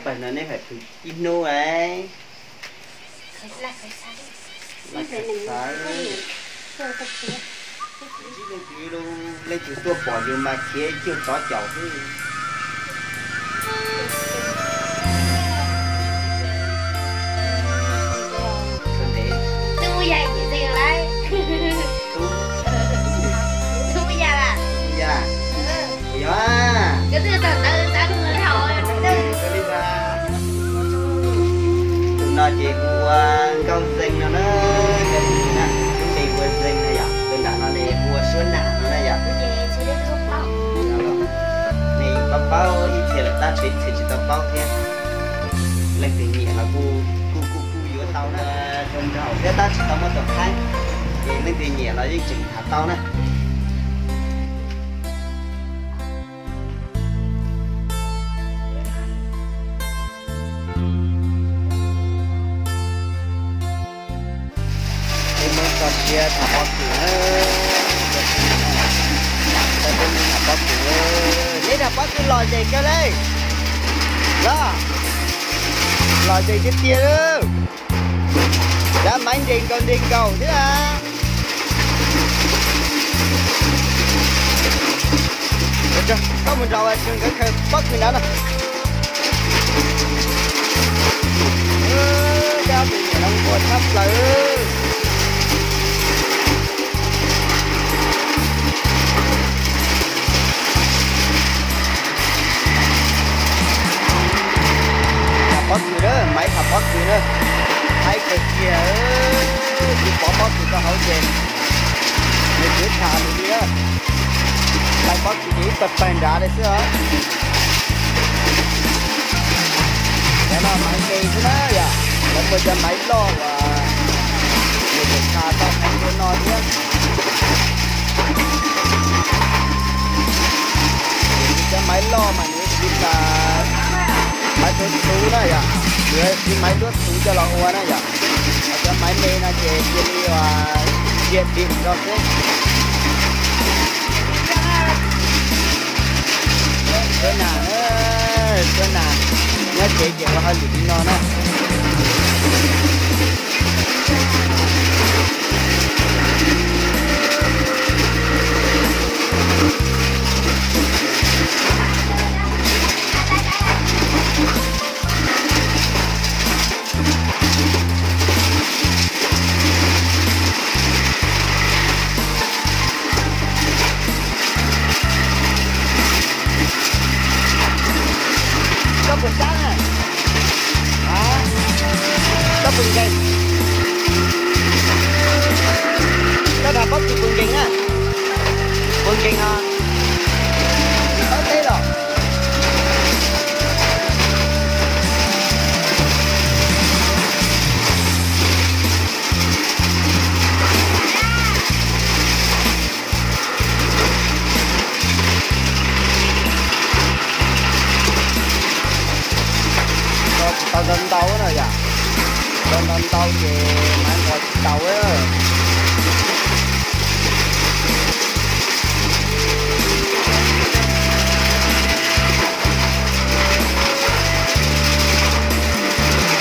No nej hais ib hnub es. Leej twg, leej twg tuaj pom yus mas khiav cuag tsov caum xwb. Tub ya, tub ya, yog. Tus no ces hu ua Nkauj Zeeg no na, Nkauj Zeeg na, lub npe hu ua Zeeg no yom, tus nram no ne hu ua Suab Nag no na yom. Nej paub paub ib txhia lawm tab sis tsis tau paub thiab. Leej twg nyiam los kuj kuj kuj yuav tau na, zoo nraug thiab tab sis tsis tau muaj tus qhaib, ces leej twg nyiam los yeej tseem tham tau na. Peb muab tso siab tham pob kws na, peb muab tham pob kws. Neb tham pob kws lom zem kawg li los, lom zem tiag tiag li. Cov maiv nres nkaus nres nkaus thiab. Koj mus nrog nkawd khaws pob kws ntawd no. Koj tus niam no nquag tshaj plaws. Tham pob kws na, maiv tham pob kws na. Haib kawg kiag, tsis pov pob kws rau hauv ces nws tsis tham lus li na. Hlais pob kws ces ib pawg pawg nrad li xwb os. Cov no maiv me xwb na yom, lawv muaj cov maiv loj uas nws tseem tham tau heev dua no thiab. Cov maiv loj mas nws siv maiv tuav txhuv na yom, nws siv maiv tuav txhuv coj los ua na yom. Ho cov maiv me no ces cia li ua cia dim rau xwb. Suab Nag na, Suab Nag nyob tsev ces ua hauj lwm li no na. Koj puas sab na? Koj puas nkeeg? Koj tham pob kws puas nkeeg na? Puas nkeeg os? Tsis paub teb los? Tsis tau ntau ntau na yom, tsis tau ntau ntau ces maiv nquag tsis tau.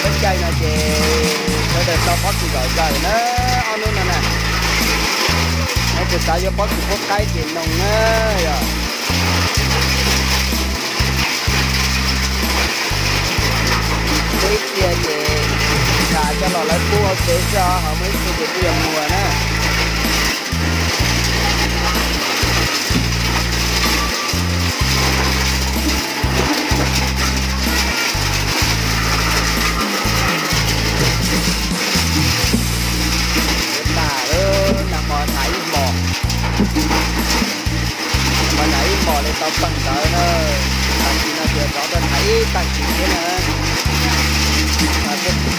Peb caij no ces sawv daws tso pob kws zom zaws na, ob hnub no na. Neb puas xav yuav pob kws pub qaib ces noog na yom. Muaj ib txhia ces tham coj los lawv pub hauv tsev xwb os, ho muaj ib txhia ces kuj yog muag na. Nag hmo tham ib hmos, hmo tham ib hmos li tau peeg ntawd na. Tam sim no ces rov rau tham ib tag kis thiab na.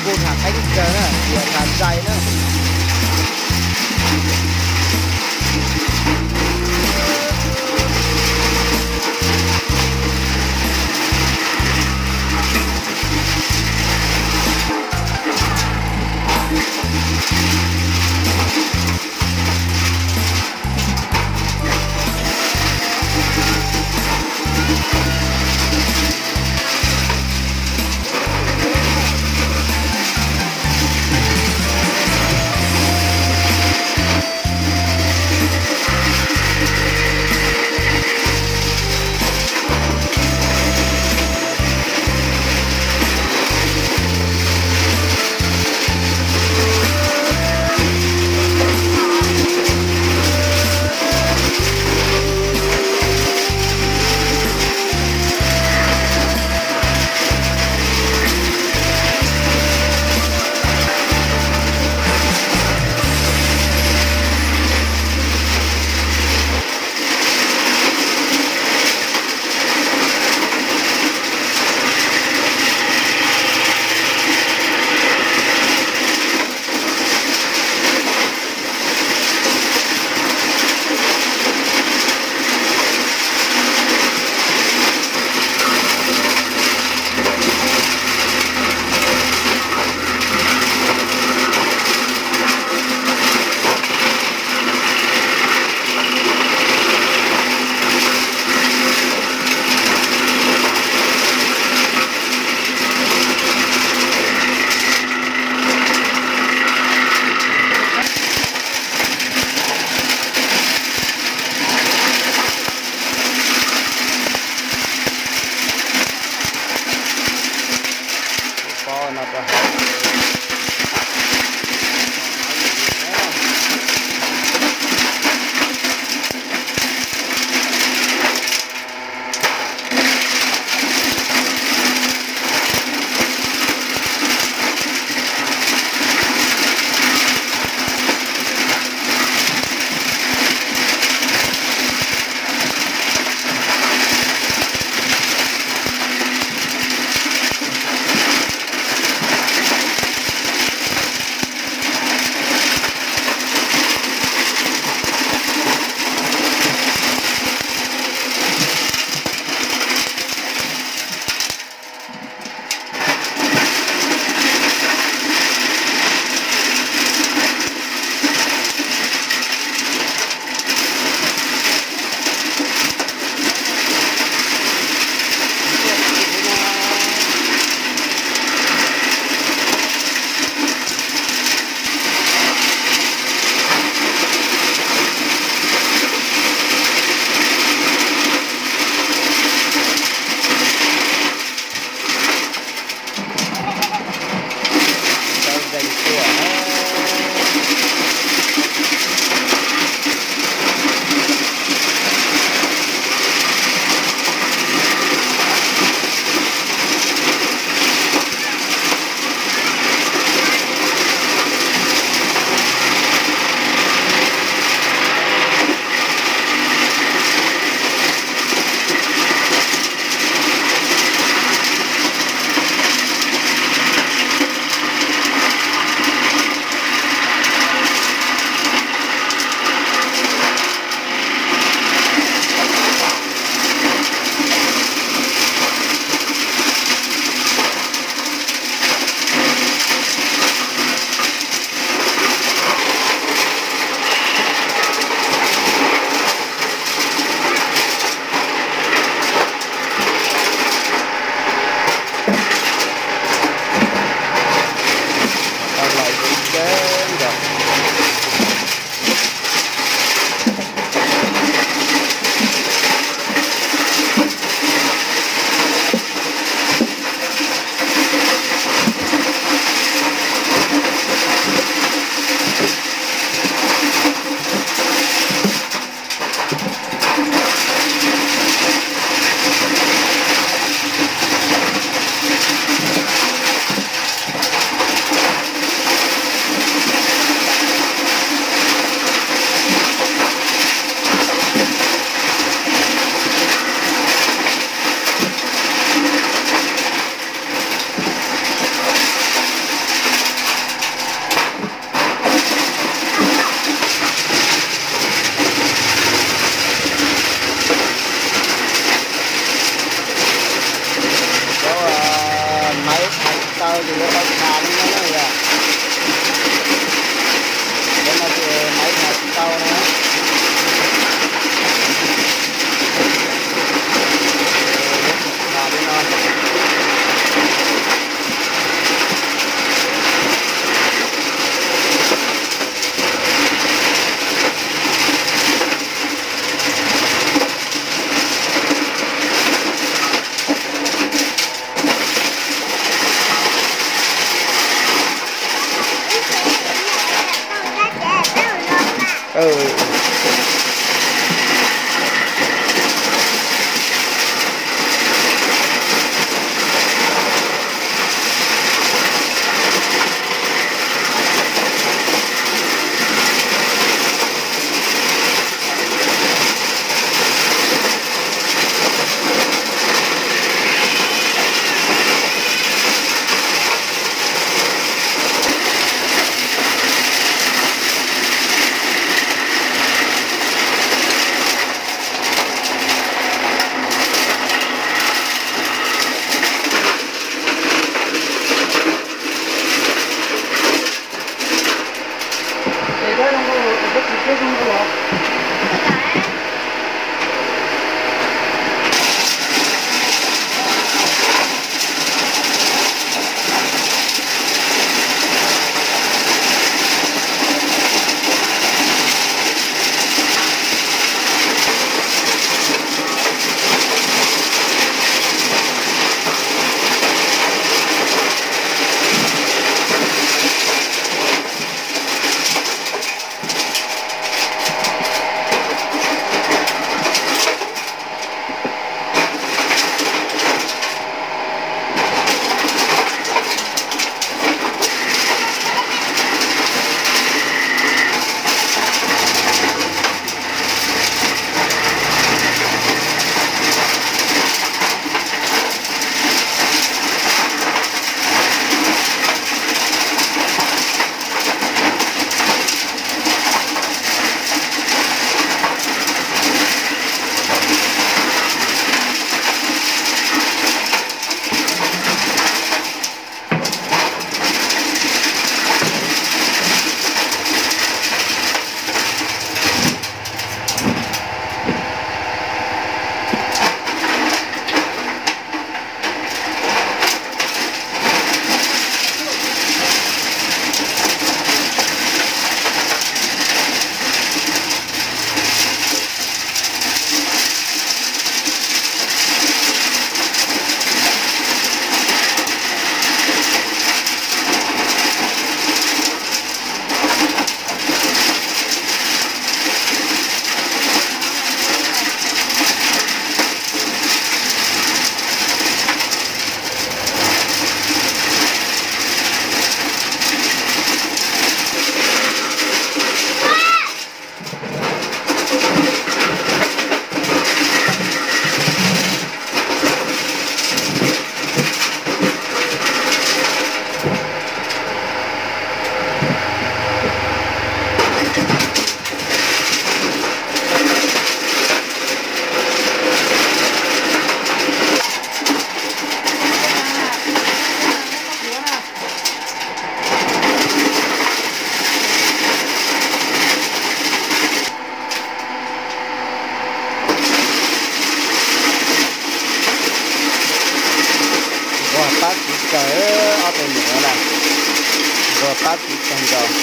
Kuj tham qeeb kawg na, tias tham zais na. Nquag pab kuv kawg, ob tug niam na, nquag pab kuv kawg nkaus.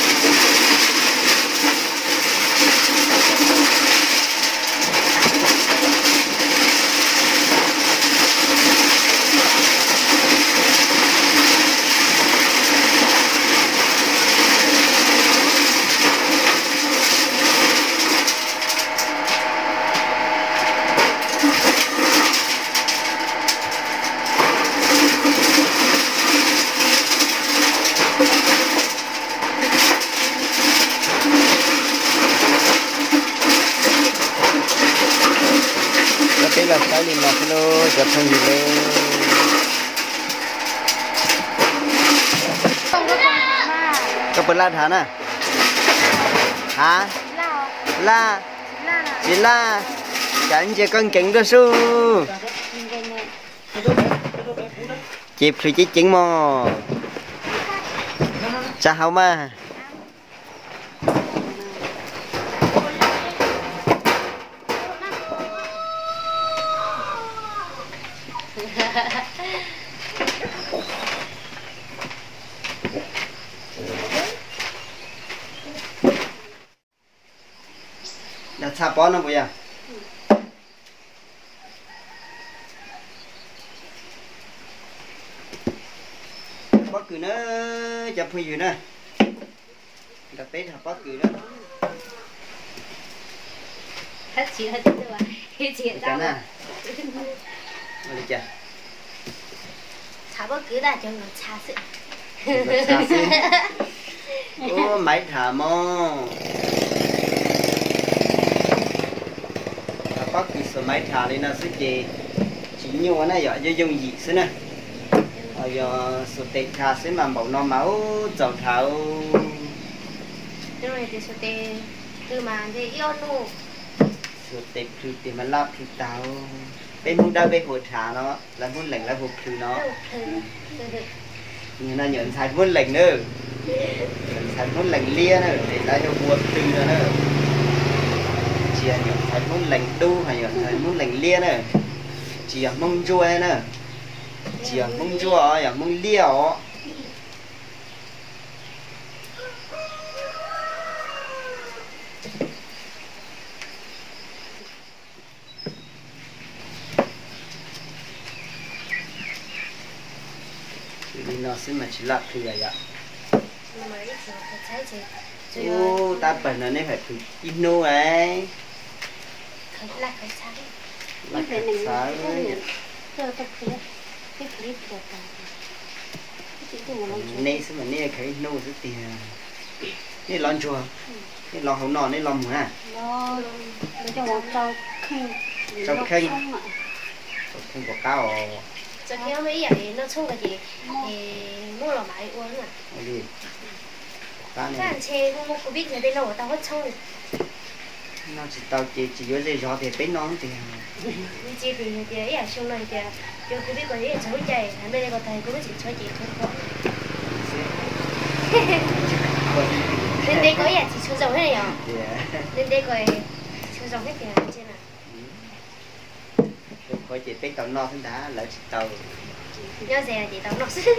Peb los saib li no xwb lauj cov phooj ywg lauj. Koj puas laj dhav na? Ha? Laj? Tsis laj. Cas ntsia koj nkees dua sub. Ces plhws ceev ceev mog. Tsa hauv mas. Yog txha pob no puas yog? Pob kws na, cov phooj ywg na. Nrog peb dhos pob kws na. Ua li cas? Txhav pob kws tag cov nkawd txhav xwb. Ub, maiv tham mog. Txhav pob kws xuas maiv tham li no xwb ces tsis nyuaj na yom, yooj yooj yim xwb na. Ho yog xuas tes tham xwb mas npaum no mas ub txaus tham. Xuas tes plhws tiag mas laj plhws tag. Peb Hmoob Dawb peb hu tham no, lawv Hmoob Lees lawv hu plhws no. Nim no nyuam ntxhais Hmoob Lees na, nyuam ntxhais Hmoob Lees liab na, ces lawv hu ua plhws no na. Tsis yog nyuam ntxhais Hmoob Lees dub, ho nyuam ntxhais Hmoob Lees liab na, tsis yog Hmoob Ntsuab na, tsis yog Hmoob Ntsuab os, yog Hmoob liab os. Li no xwb mas tsis laj plhws yom. Ub, tab pawg no nej hais plhws ib hnub es. Nej xwb mas nej khaws ib hnub xwb tiag. Nej los ntsuag, nej los hauv no nej los mus na. Tsau kheej, tsau kheej puas qab os. Noj tsis tau ces tsis yuav zej zog tias peb noj tiag. Nte nte ko ib yam tsis tshua zoo thiab yom. Nte nte ko ib yam tsis tshua zoo thiab tiag. Qhuav ces peb tau noj xwb ntag, lawv tsis tau. Nyob ze ces tau noj xwb.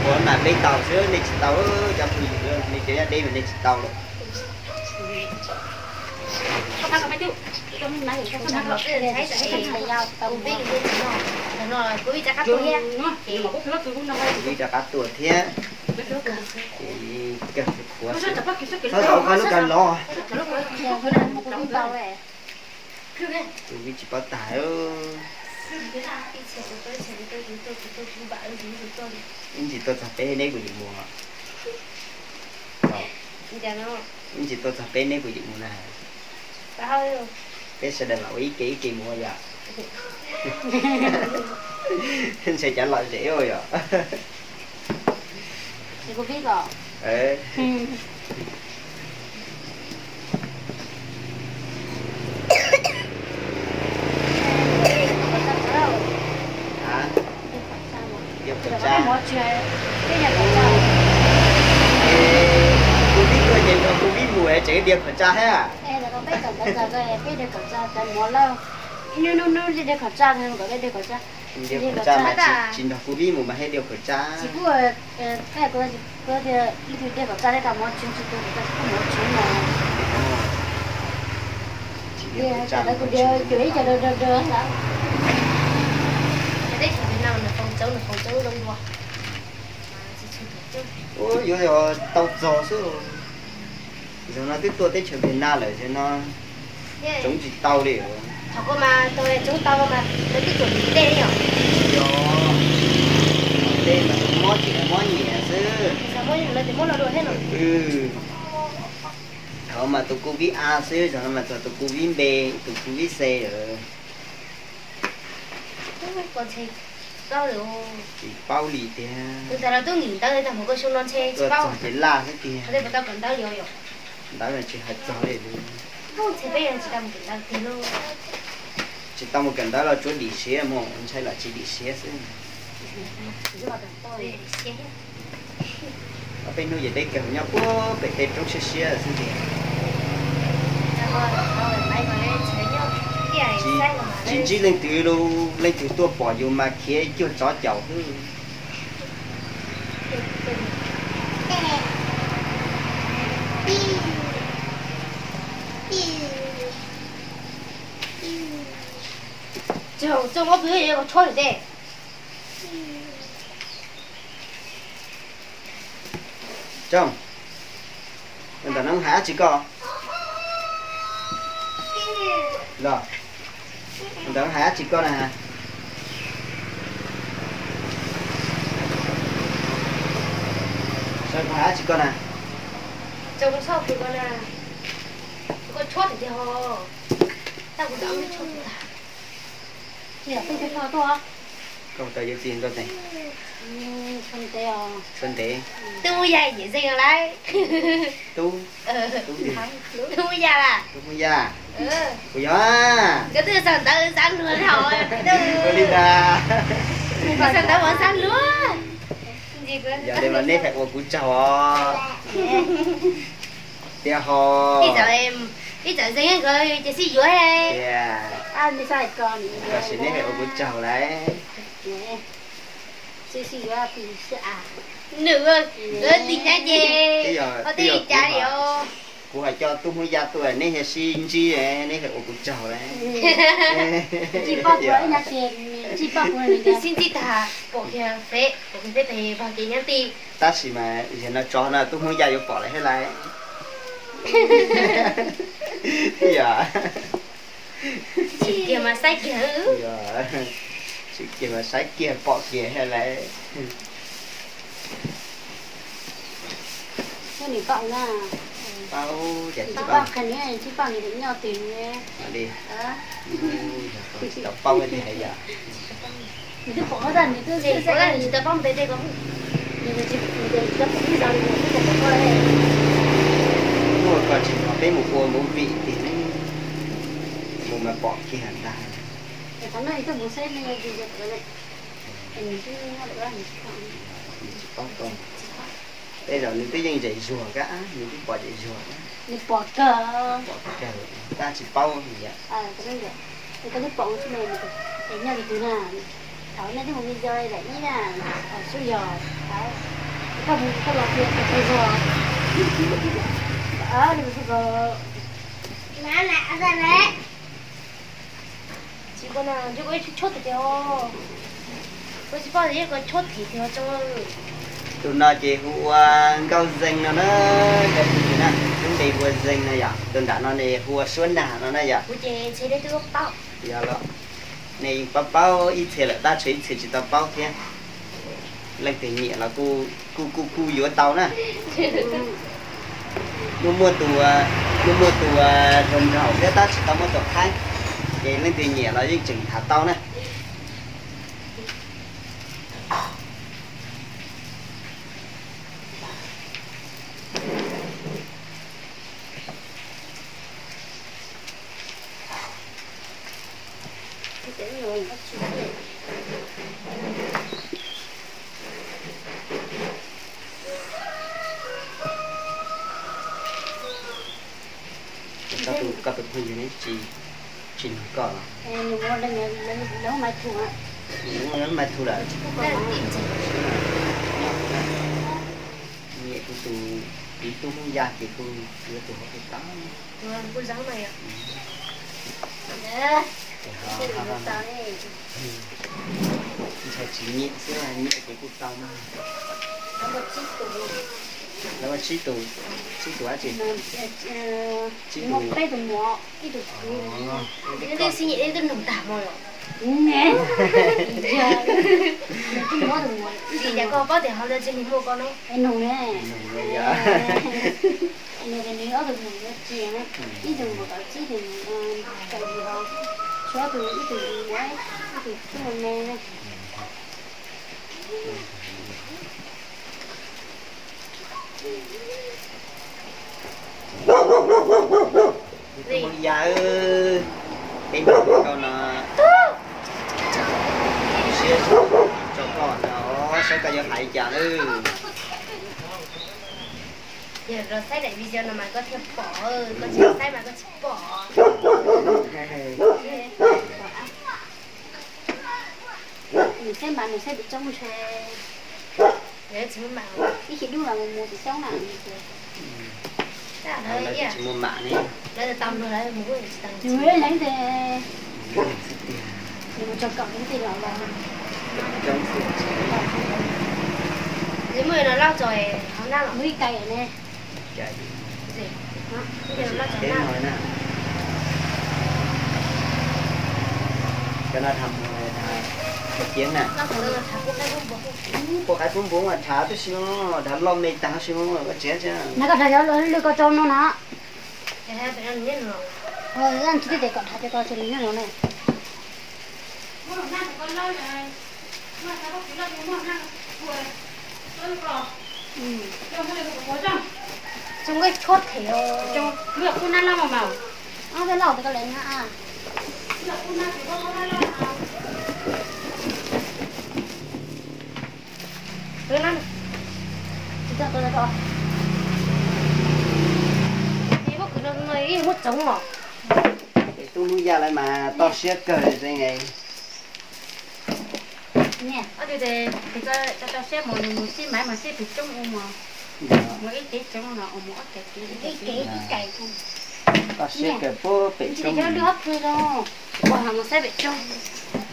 Qhuav mas peb tau xwb, nej tsis tau, cov phooj ywg, nej cov nyob deb mas nej tsis tau lawm. Kuv ib rov qab tuaj thiab. Ces kawg qhuav xwb. Txhob zaum qhov lub kawg los. Kuv tsis paub tag. Ib ntsis tuaj txog peb neb kuv yeej mus. Ib ntsis tuaj txog peb neb kuv yeej mus na. Peb sawv daws mam ua ib ke ib ke mus yom. Ntshe cov lom zem yom. Kuv vib tuaj ces nrog kuv vib mus es tseem dia khaum tsa thiab. Dia khaum tsa mas tsis nrog kuv vib mus mas thiaj dia khaum tsa. Tsis dia khaum tsa. Ua yuav tau txog xwb. Zaum no twb tuaj teb chaws Vietnam lawm, zaum no tsoov tsis tau li. Yog, tej mas tus mob tsis mob nyiam xwb. Thaum mas tus kuv vib A xwb, zaum no mas txog tus kuv vib B, tus kuv vib C lawm. Tsis paub li tiag. Tuaj txog ces laj xwb tiag. Ntawv tsis hais txog li. Tsis tau mus kawm ntawv los tsuav dim siab mus, ntshai los tsis dim siab xwb. Ob peb hnub ces peb kawg nyob puag pem tej roob siab siab xwb tiag. Tsis ntsib leej twg, leej twg tuaj pom yus mas khiav cuag tsov caum xwb. Tsoom, ntawm no hais dab tsi koj? Los, ntawd hais dab tsi koj na? Hais dab tsi koj na? Koj tau yuav txiv nkauj tes? Tub Hmoob Yaj yim zeeg lawm. Tub, Tub Hmoob Yaj lawm. Tub Hmoob Yaj. Kuv yog. Koj twb xav ntawv xav luag dhau. Ua li ntawd. Koj xav ntawv ua xav luag. Yog li mas neb hais ua kuv tsaug os. Tiag ho. Ib txawm zeeg nkawd ces sib yuav. Tiag. Tab sis neb hais ua kuv tsaug lawm. Nws, nws tig na ces ho tej cas li os. Kuv hais coj Tub Hmoob Yaj tuaj neb sib ntsib, neb hais ua kuv tsaug lawm. Sib ntsib tag pom kiag feb, pom kiag feb tag pom kiag nyob ti. Tab sis mas yog no tso no Tub Hmoob Yaj yuav pom lawm thiab lawm. Yog. Tsis kiag mas saib kiag. Tsis kiag mas saib kiag pom kiag thiab lawm. Paub, tsis paub, tsis paub nws nyob twg li. Tsis tau paub li hais yom. Nws twb pom, nws twb tsis tau paub npe tej ko. Muaj koj tsis pom peb mus ua movie tiag ne, mus mas pom kiag ntag. Tsis paub koj. Tej zaum nws twb yeej zem zuag kab, nws twb pom zem zuag. Nws pom kawg, pom kawg, tab tsis paub yom. Koj twb pom, es nyob li twg na? Thaum nej twb mus video daim ib na, thaum xub yog, koj mus koj los tias thaum zog. Tsis ua na, ntshe koj ib tshua tiag tiag os. Koj tsis paub tias koj tshua tiag tiag os. Tus no ces hu ua Nkauj Zeeg no na, cov phooj ywg na, lub npe hu ua Zeeg no yom. Tus nram no ne hu ua Suab Nag no na yom. Kuv ces ntshe nej twb paub. Yog los, nej yeej paub paub ib txhia lawm tab sis ib txhia tsis tau paub thiab. Leej twg nyiam los kuj kuj kuj yuav tau na. Muaj muaj tus, muaj muaj tus hluas nraug thiab tab sis tau muaj tus qhaib, ces leej twg nyiam los yeej tseem tham tau na. Koj tus, koj tus phooj ywg ne tsis, tsis nug koj los? Nws muab lawv mai thu lawm. Nyiam kuv tus, kuv tub Hmoob Yaj ces kuv yuav tus hauv kuv tau. Ntshai tsis nyiam xwb, nyiam ces kuj tau mas. Lawv ua tsib tus, tsib tus dab tsi? Tsib tus. Peb tus muam, ib tus kwv. Twb nug tag mo los. Ib tus muam, ib tus muam. Koj paub tias hauv lawv tsev neeg muaj koj no. Nug ne. Nug tias nws ob tug muam yuav tsis na, ib tug muam kaum tsib, ib tug muam kaum yim os. Tshuav ob tug, ib tug muam, ib tug tub me. Tub Hmoob Yaj, peb nug koj no, siab tso koj no, saib koj yuav hais cas lawm. Yog los saib daim video no mas koj thiaj pom, koj tsis saib mas koj tsis pom. Nws saib mas nws saib tim coob ntshe. Ib chim dub los mus tim coob na. Tsis muaj mam ne. Nws leej tes, nws mus tso kaum ib tij los los. Muaj ib kais ne. Peb no na. Cov no tham, tham ceeb na. Pua qaib pub npoo mas tham tib si, tham loj me tag si, koj tsev tseeb. Na koj tham cov lwj koj tso no na. Tsis teb kom tham cov ko tsis li nyob no ne. Too nqaij tshuab them os. Ob peb lauj, koj lawv na. Muab tsoov os. Tub hnub yaj lawv mas toj siab kawg li. Tau siab mus nws mus sib maiv mas sib pem roob ua mas. Mus ib kev tsoov no mus ob kev kev. Toj siab kawg puag pem roob. Lwj ob pw no, ua mus saib pem roob.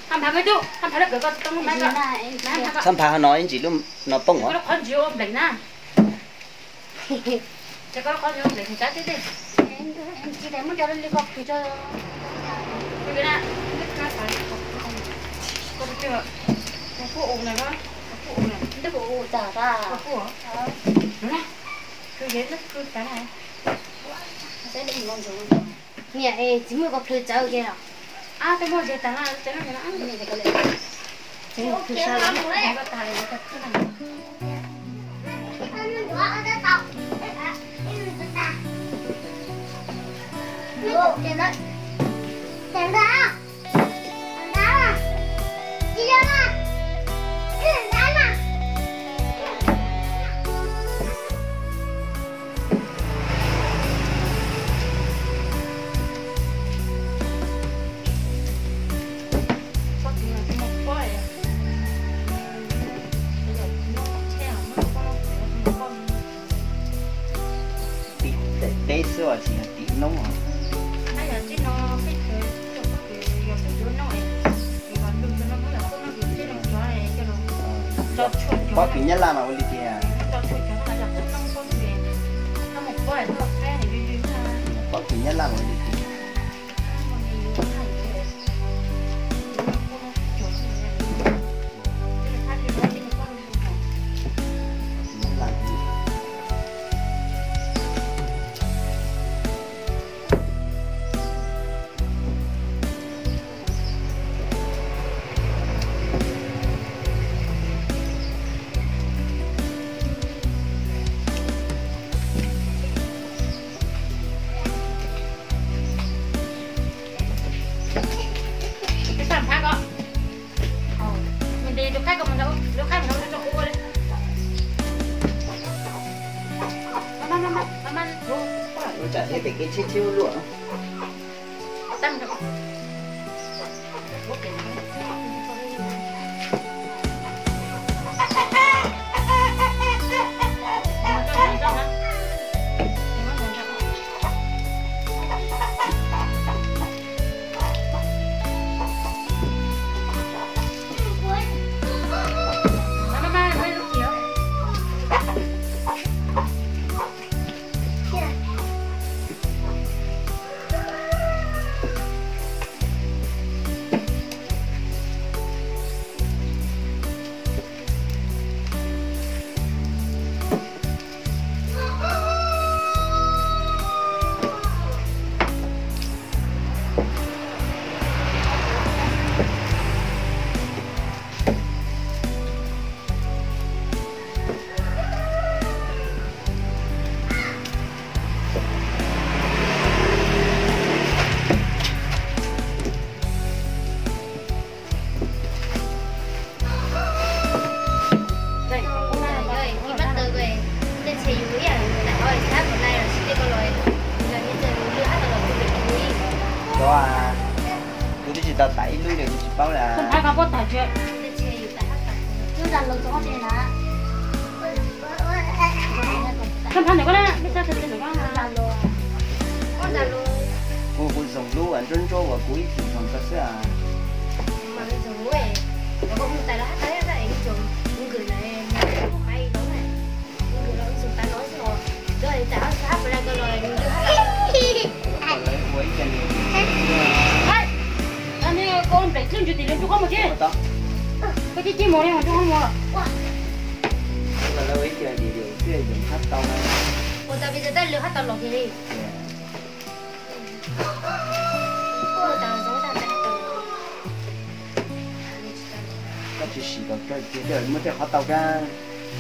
Txhob nphav me tub, txhob nphav lub kawm koj too maiv. Txhob nphav no ib ntsis lub no poob os. Qhov ntsis ua npleem na. Ces koj qhov zoo ntev tus cab tib tij. Tsis tau muab cov li koj khwv tso. Koj twb u na, koj twb u tas tas. Koj twb u na, khwv yev twb khwv tas na. Niam es tsis muaj koj khwv txawv kiag los. Ab, twb muaj ze tas na, tsev no. Tsev no khwv sab los. Tim teb xwb os, tsis yog tim noob os. Pob kws Nyab Laj mas ua li tiag. Pob kws Nyab Laj mas ua li tiag. Ua tsam thiab pem kev tsheb tsheb luaj. Kuv twb tsis tau tải ib lub li, kuv tsis paub li. Kuv, kuv zoo lub uas ntsuab ntsuab uas kuv ib txwm zoo tau xwb. Lawv ua ib co niag, niag koj nplees Ntsuj tim lawv nruab qaum mus thiab. Koj cib cib mov li mas nruab qaum mus. Ua tau video twb yog hab tau na. Ua tau video tab lawv hab tau los kiag li. Koj tsis sim kom kawg tiag, muab tej qhov tau kab.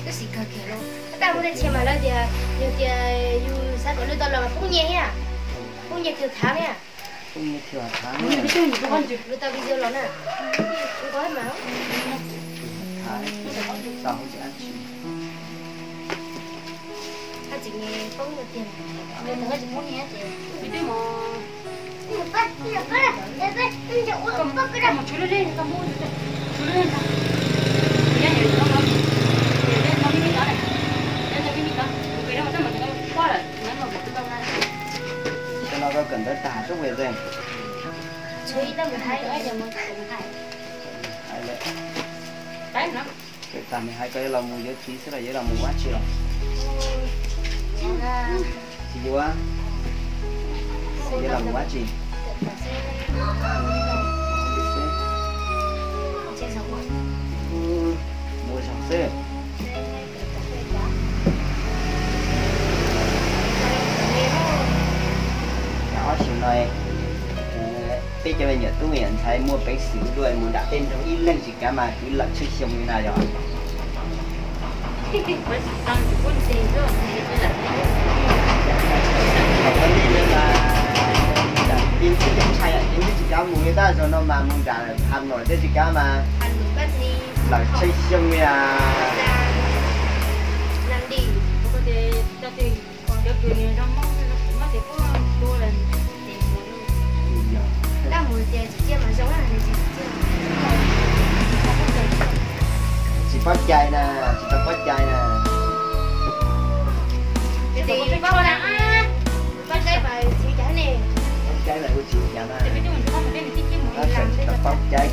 Twb sim kawg kiag lauj. Tab muaj tej txhia mas lawv tias, yog tias yus xav kom lwm tau los mas poob nyiaj thiab. Poob nyiaj thiaj thav thiab. Poob nyiaj thiaj thav. Lwm tau video los na. Ua mas. Thav, tau hauv dab tsi. Hab tseem poob tiag. Mus tshuav lej lej, tau muab tshuav lej lej. Cov no koj kawm ntawv tag sub pes tsawg? Hais lawm. Kawm tag nws hais koj yuav los mus yuav txiv xwb los yuav los mus ua dab tsi los? Tsis yuav. Yuav los mus ua dab tsi? Mus ua zog xwb. Ob xyoo no peb cov me nyuam tub me nyuam ntxhais muaj peev xwm dua mus nram tej nroog ib leeg tsis kav mas kwv lawm tshwj xyoo li na yog. Ntshai ces twb tsis kav mus li tab, zaum no mas mus nram Hà Nội thiab tsis kav mas lawm tshwj xyoo li na. Tsis paub cai na, tsis tau paub cai na. Paub cai mas kuv tsis cas na. Tsis tau paub cai,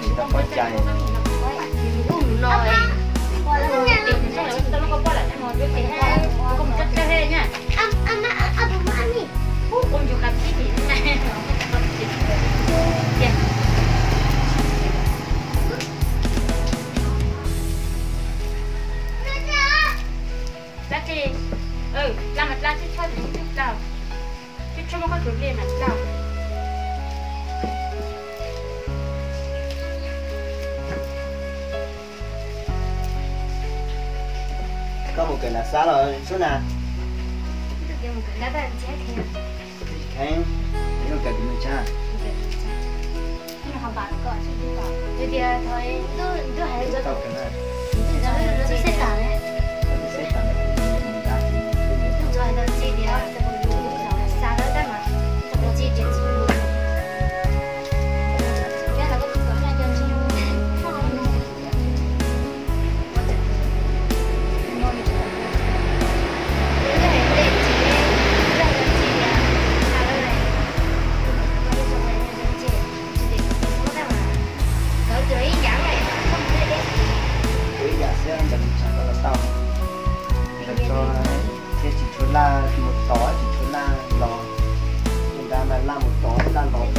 tsis tau paub cai. Dab tsi? Dlab mas dlab, tshuaj tshuaj tus tshuaj dlab. Tshuaj tshuaj muab koj tus hle mas dlab. Koj mus kawm nram Xab los Sub Nas? Kheev, kawm tim Mường Chà. Ib yam xwb, ntawm Mường Chà ko los tau. Ntawm ko thiab tsis tshua laj mus tod, tsis tshua laj los. Tus nrad mas laj mus tod laj los. Ib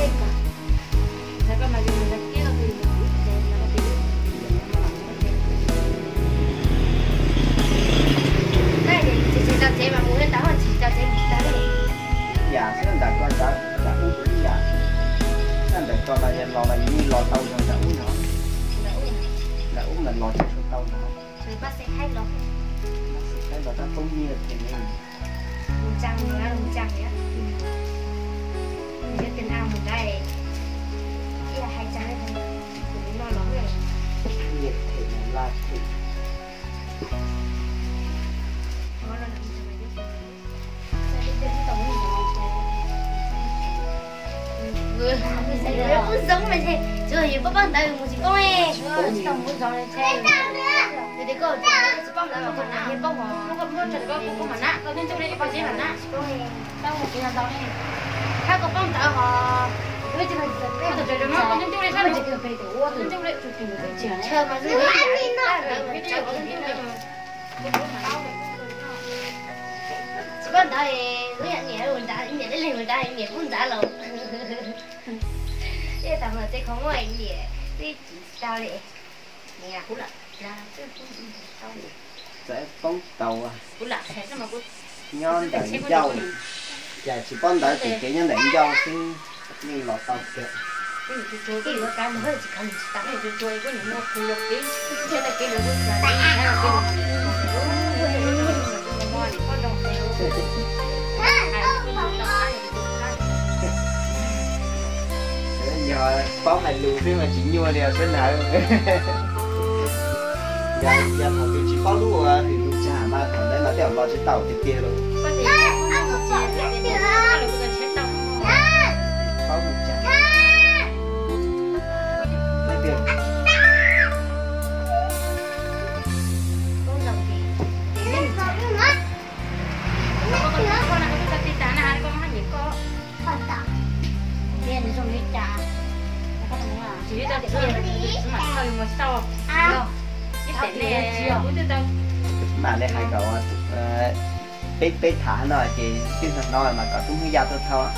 yam xwb, ntawm ko nrad nram ub ib yam. Tab ntawm ko los yog los los yus los tau zog nram ub no. Nram ub mas los tsis tshua tau no. Los tab poob nyiaj thiab ne. Nyiaj them laj them. Kuj zoo mas, tsuas yus paub paub ntawv mus tsis poob. Yog tias koj tsis paub ntawv mas koj nab poob os. Thab koj paub ntawv hos. Chaw mas zoo li ntawv mas tsis paub ntawv mas. Tsis paub ntawv, lub yam niam ua nrad, niam deb leeg ua nrad, niam pub ntxav los. Tej tau tej qhov muaj ib yam twb tsis tau li. Kuv lam txawm poob tau nyob ntawm ncauj, cas tsis paub ntawd ces kev nyob ntawm ncauj xwb, yeej los tau kawg. Yog paub hais lus xwb mas tsis nyuaj li os sawv daws. Yog thaum twg tsis paub lub ua hwm lus tsag mas thaum ntawd mas tej zaum los tsis tau tiag tiag li. Paub lus tsag. Mam li hais kom peb peb tham no ces twb hnov hnov mas kom tub Hmoob Yaj tuaj thauj.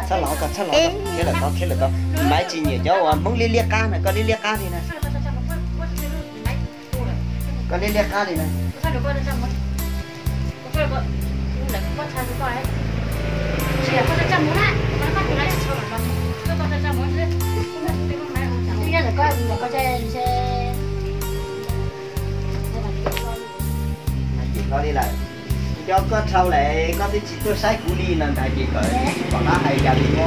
Txhob los koj, txhob los koj, khiav lawm tau, khiav lawm tau. Maiv tsis nyiam cov uas Hmoob liab liab qab na, koj liab liab qab li na. Koj liab liab qab li na. Hais li lawm, cov koj dhau lawm koj twb tsis tuaj saib kuv li no ntag ces kom tsis pom qab hais yam li os.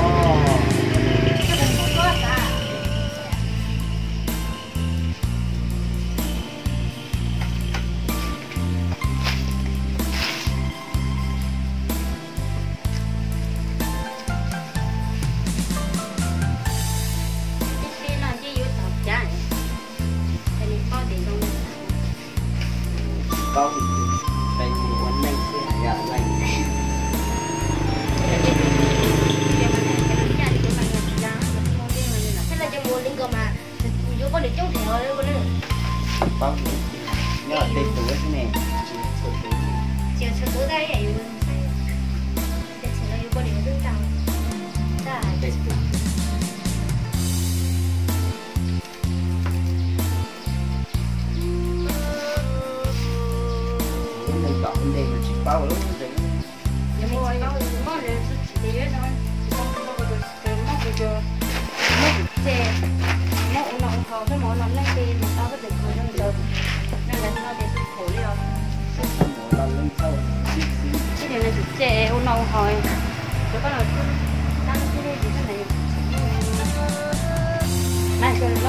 Paub, peb mus ua neej xwb hais yam leej. Paub, nyob tej tus xwb ne, tsis txhua tus. Tsis txhua tus tab, yus tej txhua no yus poj niam twb tau. Tej tus. Lub neej tom ntej mas tsis paub lub ntev. Muab kuv txej, muab ua noj ua haus, muab ua noj leej twg mus tau koj tseem khaws rau ntawd. Neeg ntawd no ces xub khauj li os. Ib yam li kuv txej ua noj ua haus, rau koj los xub tab xub li xwb na. Mas koj los